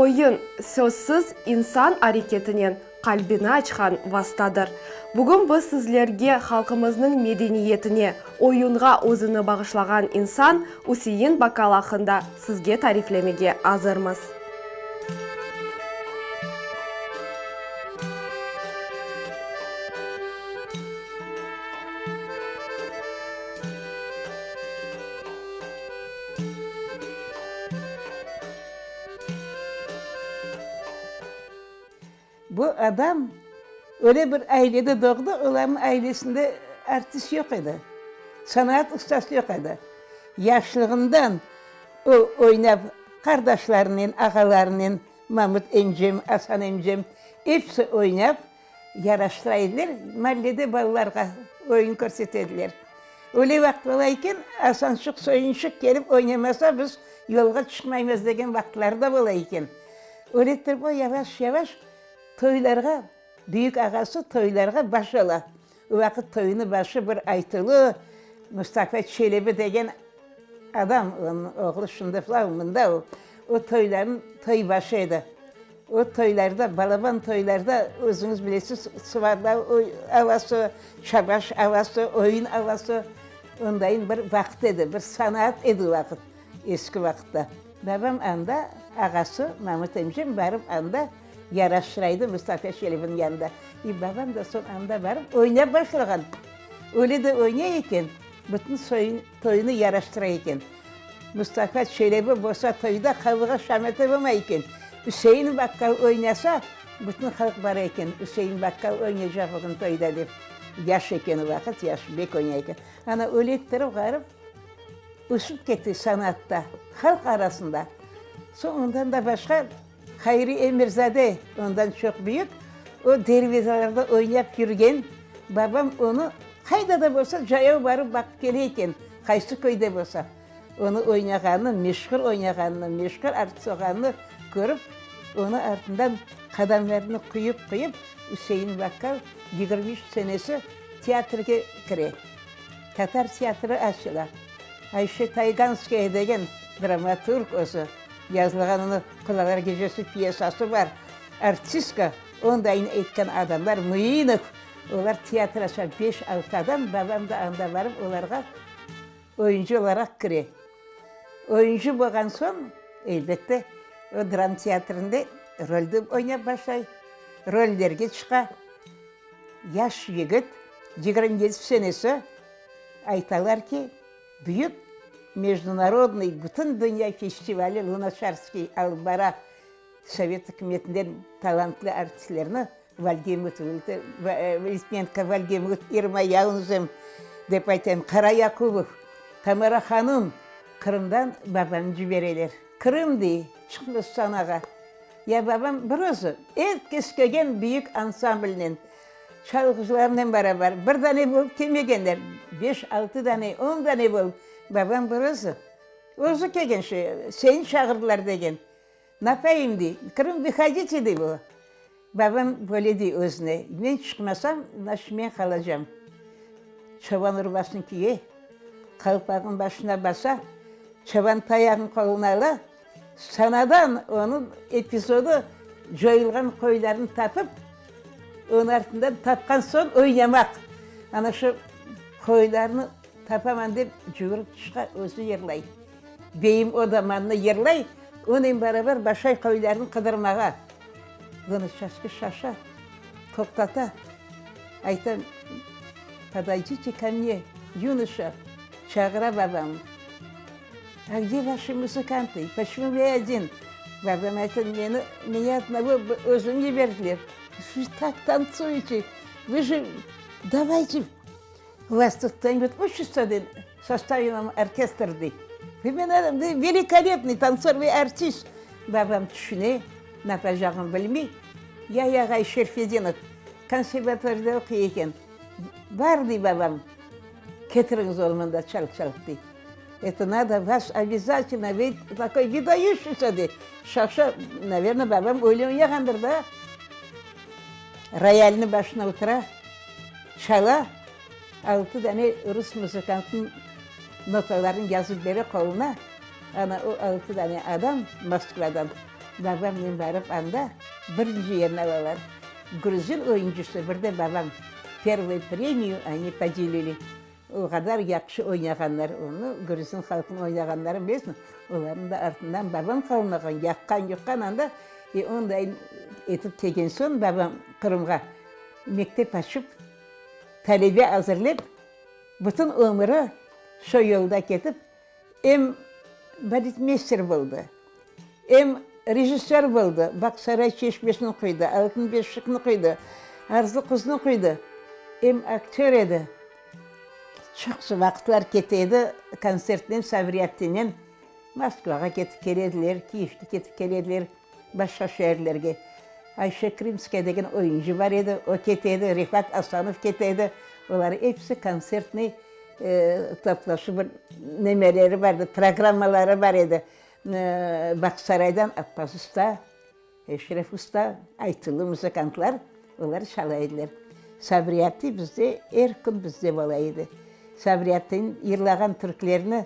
Oyun, sözsiz insan areketinen qalbini açqan vastadır. Bugün biz sizlerge halqımıznıñ medeniyetine, oyunğa özüni bağışlağan insan Üsein Bakkal aqqında sizge tariflemege azırmız. Bu adam öyle bir ailede doğdı, olarnıñ ailesinde artist yoq edi, sanaat ustası yoq edi. Yaşlığından o oynap qardaşlarınen, ağalarınen, Mamut emcem, Asan emcem, episi oynap yaraştıra ediler, mallede balalarğa oyun körsete ediler. Öyle vaqıt ola eken, Asançıq, Soyunçıq kelip oynamasa, biz yolğa çıqmaymız degen vaqıtları da ola eken. Öyle ettirip o yavaş-yavaş toylarğa, büyük ağası toylarğa baş ola. O vaqıt toynı başı bir aytılı Mustafa Çelebi degen adam, onıñ oğlu şimdi flan mında o, o toylarnıñ toy başı edi. O toylarda, balaban toylarda, özüñiz bilesiz, sıvarda avası, çabaş avası, oyun avası, ondayın bir vaqıt edi, bir sanaat edi o vaqıt, eski vaqıtta. Babam anda, ağası Mamut emcem barıp anda yaraştıraydı Mustafa Çelebiniñ yanında. İ babam da soñ anda barıp oynap başlağan. Öyle de oynay eken, bütün soyun, toyunı yaraştıra eken. Mustafa Çelebi bolsa toyda qavğa şamata bolmay eken. Üsein Bakkal oynasa, bütün halq bara eken, Üsein Bakkal oynaycaq bugün toyda dep. Yaş eken o vaqıt, yaş, bek oynay eken. Ana, öyle ettirip ğarip ösüp ketti sanatta, halq arasında. Soñ ondan da başqa Hayri Emirzade, ondan çoq büyük, o dervizalarda oynap yürgen, babam onı qayda da bolsa cayav barıp baqıp kele eken, qaysı köyde bolsa. Onı oynağanını, meşhur oynağanını, meşhur artist olğanını körip, onı artından qadamlarını quyıp-quyıp, Üsein Bakkal 23 senesi teatrge kire. Tatar teatri açıla. Ayşe Tayganskaya degen dramaturg özü yazılğan onı Qulalar gecesi pyesası bar. Artistka, ondayın aytqan adamlar, Muinov, olar teatr aça, beş-altı adam, babam da anda barıp olarğa oyuncı olaraq kire. Oyuncı bolğan soñ, elbette, o dram teatrinde rolde oynap başlay, rollerge çıqa. Yaş yigit, 27 senesi, aytalar ki, büyük mejdunarodnıy, bütün dünya festivali Lunaçarskiy alıp bara, Sovet ükümetinden talantlı artistlerni, Valgemut, Litvinenko, Valgemut, İrma Yaunzem, dep aytayım, Qara Yaqubov, Tamara hanım, Qırımdan babamnı cibereler. Qırım, dey, çıqmız sanağa. Ya babam bir özü, er kes kelgen büyük ansamblnen, çalğıcılarnen beraber, bir dane bolıp kelmegenler, beş-altı dane, on dane bolıp, babam bir özü. Özü kelgen şu, seni çağırdılar degen. Napayım, dey, Krım, vıhodite, dey bu. Babam böyle dey özüne, men çıqmasam, znaçit, men qalacam. Çoban urbasını kiye, qalpağını başına basa, çoban tayağını qoluna ala, sanadan onıñ epizodı coyulğan qoylarnı tapıp, onıñ artından tapqan soñ oynamaq. Ana şu qoylarnı tapaman dep cuvurıp çıqa, özü yırlay. Beyim odamannı yırlay, onen beraber başlay qoylarnı qıdırmağa. Lunaçarskiy şaşa, toqtata, ayta, Podoydite ko mne, yunoşa, çağıra babam. A gde vaşi muzıkantı, poçemu vı odin? Babam ayta, meni, menya odnogo, özüm yiberdiler. Siz tak tantsuyete, vı je, davayte, U vas tut ktonibud uçitsa, dey, sostavim vam orkestr, dey. Vı meni, vı velikolepnıy tantsor, vı artist. Babam tüşüne, napacağını bilmey. Ya ağay Şerfedinov konservatoriyada oquy eken. Bar, dey babam, ketiriñiz onı mında çal-çalt, dey. Eto nado vas obязательno, vı takoy vidaющийся, dey. Şaşa, naverno, babam öyle oynağandır da. Royalniñ başına otura. Çala, altı dane rus muzıkantınıñ notalarını yazıp bere qoluna, ana o altı dane adam Moskvadan. Babamnen barıp anda birinci yerni alalar. Gruzin oyuncısı, bir de babam. Pervıy premiyu oni podelili. O qadar yahşı oynağanlar onı, gruzin halqınıñ oynağanlarını bilesiñmi? Olarnıñ da artından babam qalmağan, yaqqan-yuqqan anda. E, onday etip kelgen soñ babam Qırımğa mektep açıp, talebe azırlep, bütün ömüri şo yolda ketip, Em baletmeyster boldı, em rejissör boldı, Bağçasaray çeşmesini qoydı, Altın beşikni qoydı, Arzı qıznı qoydı, em aktör edi. Çoqsu vaqıtlar kete edi kontsertnen, Sabri aptenen Moskvağa ketip kele ediler, Kiyevge ketip kele ediler, başqa şeerlerge. Ayşe Krımskaya degen oyuncı bar edi, o kete edi, Refat Asanov kete edi, olar episi kontsertnıy Toplaşuv bir nemeleri bar edi, programmaları bar edi. Bağçasaraydan Appaz usta, Eşref usta, aytuvlı muzıkantlar, olar çala ediler. Sabriye apte bizde, er kün bizde bola edi. Sabriye apteniñ yırlağan türkülerini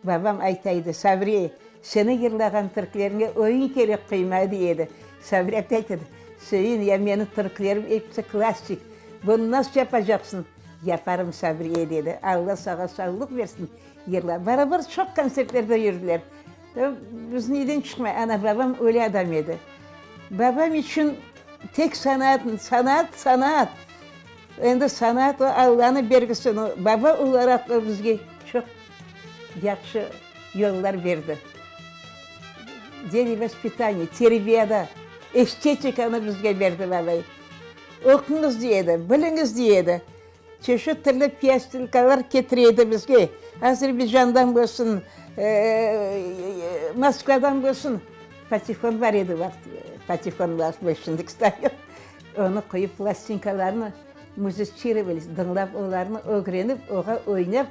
babam ayta edi, Sabriye, seniñ yırlağan türküleriñe oyun kerek qoyma, dey edi. Sabriye apte ayta edi, Söyün, ya menim türkülerim episi klassik, bunı nasıl yapacaqsıñ? Yaparım, Sabriye, dedi. Alla sağa sağlıq bersin, yırla. Barabar çoq kontsertlerde yürdiler. Biz neden çıqmay, ana, babam öyle adam edi. Babam içün tek sanaat, sanaat, sanaat. Endi sanaat o Allanıñ bergisi. Baba olaraq o bizge çoq yahşı yollar berdi. Deli vospitaniye, terbiyada, estetikanı bizge berdi babay. Oquñız, dey edi, biliñiz, dey edi. Çeşit türlü piyastinkalar ketire edi bizge, Azerbaycandan bolsun, Moskvadan bolsun. Patefon bar edi vaqıt, patefon var, şimdiki yoq. Onı qoyıp, plastinkalarnı muzıçirovali, dıñlap olarnı ögrenip, oğa oynap,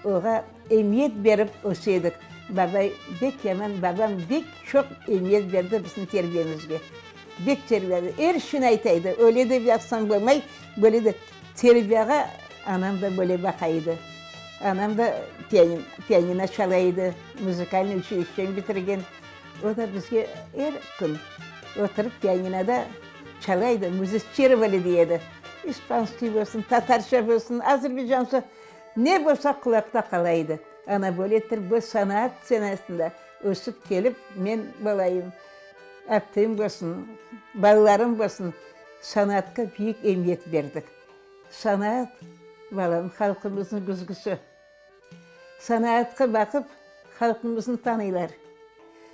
oğa emiyet berip öse edik. Babay bek yaman, babam bek çoq emiyet berdi bizim terbiyemizge. Bek terbiyeli, er şeyni ayta edi, öyle de yapsañ bolmay, böyle de. Terbiyağa anam da böyle baqa edi. Anam da pianino çala edi, muzıkalnıy uçilişçeni bitirgen. O da bizge er kün oturıp pianinoda çala edi, muzıçirovali dey edi. İspanskiy bolsun, tatarça bolsun, azerbaycanca, ne bolsa qulaqta qala edi. Ana böyle ettirip bu sanaat senasında ösip kelip men bolayım. Apteyim bolsun, balalarım bolsun, sanatqa büyük emiyet berdik. Sanaat, balam, halqımıznıñ güzgüsi. Sanaatqa baqıp, halqımıznı tanıylar.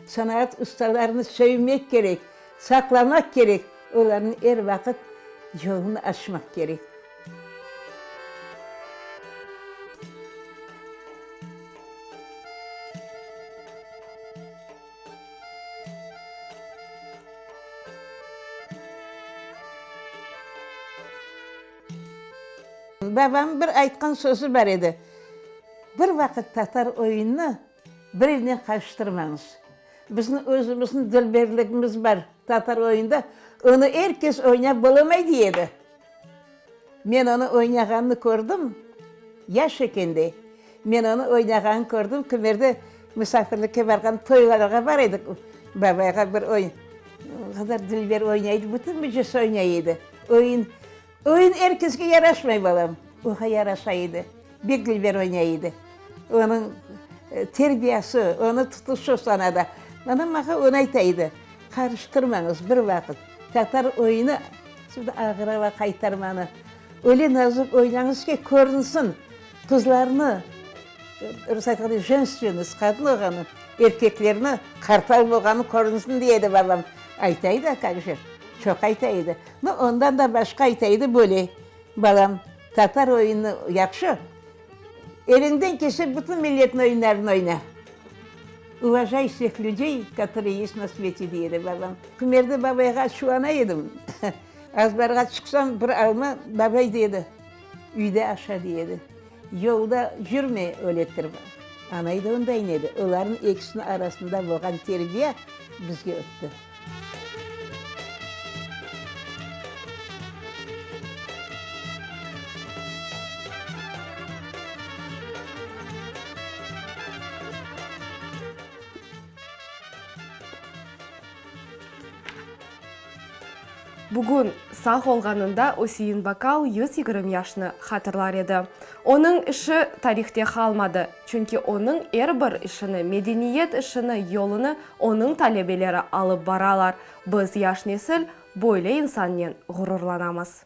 Sanaat ustalarını sevmek kerek, saqlamaq kerek, olarnıñ er vaqıt yolunı açmaq kerek. Babam bir aytqan sözü bar edi, Bir vaqıt tatar oyunını birevnen qarıştırmañız. Bizim özümizniñ dülberligimiz bar tatar oyunda, onı er kes oynap bolamay, dey edi. Men onı oynağanını kördim, yaş ekende. Men onı oynağanını kördim, kimerde musafirlikke barğan toylarğa bar edik, babayğa bir oyun, o qadar dülber oynay edi, bütün mücesi oynay edi. Oyun, oyun er keske yaraşmay, balam, oğa yaraşa edi, bek dülber oynay edi. Onıñ terbiyası, onı tutuşı sanada. Anam maña onı ayta edi, Qarıştırmañız bir vaqıt, tatar oyunı, şimdi ağır ava qaytarmanı, öyle nazik oynañız ki, körünsin, qızlarnı, rus aytqanda, jenstvennost, qadın olğanı, erkeklerni, qartal bolğanı körünsin, dey edi babam. Ayta edi, kak je, çoq ayta edi. No, ondan da başqa ayta edi böyle, Balam, tatar oyunı yahşı, Eliñden kelse bütün milletniñ oyunlarını oyna. Uvajay vseh lüdey, kotorıye est na svete, dey edi babam. Kimerde babayğa açuvlana edim. Azbarğa çıqsam, bir alma, babay dey edi, üyde aşa, dey edi. Yolda yürme öyle ettirip. Anay da ondayın edi. Olarnıñ ekisiniñ arasında bolğan terbiye bizge ötti. Bugün, sağ olğanında Üsein Bakal 120 yaşnı hatırlar edi. Onıñ işi tarihte qalmadı, çünki onıñ er bir işini, medeniyet işini, yolunı onıñ talebeleri alıp baralar. Biz, yaş nesil, böyle insannen ğururlanamız.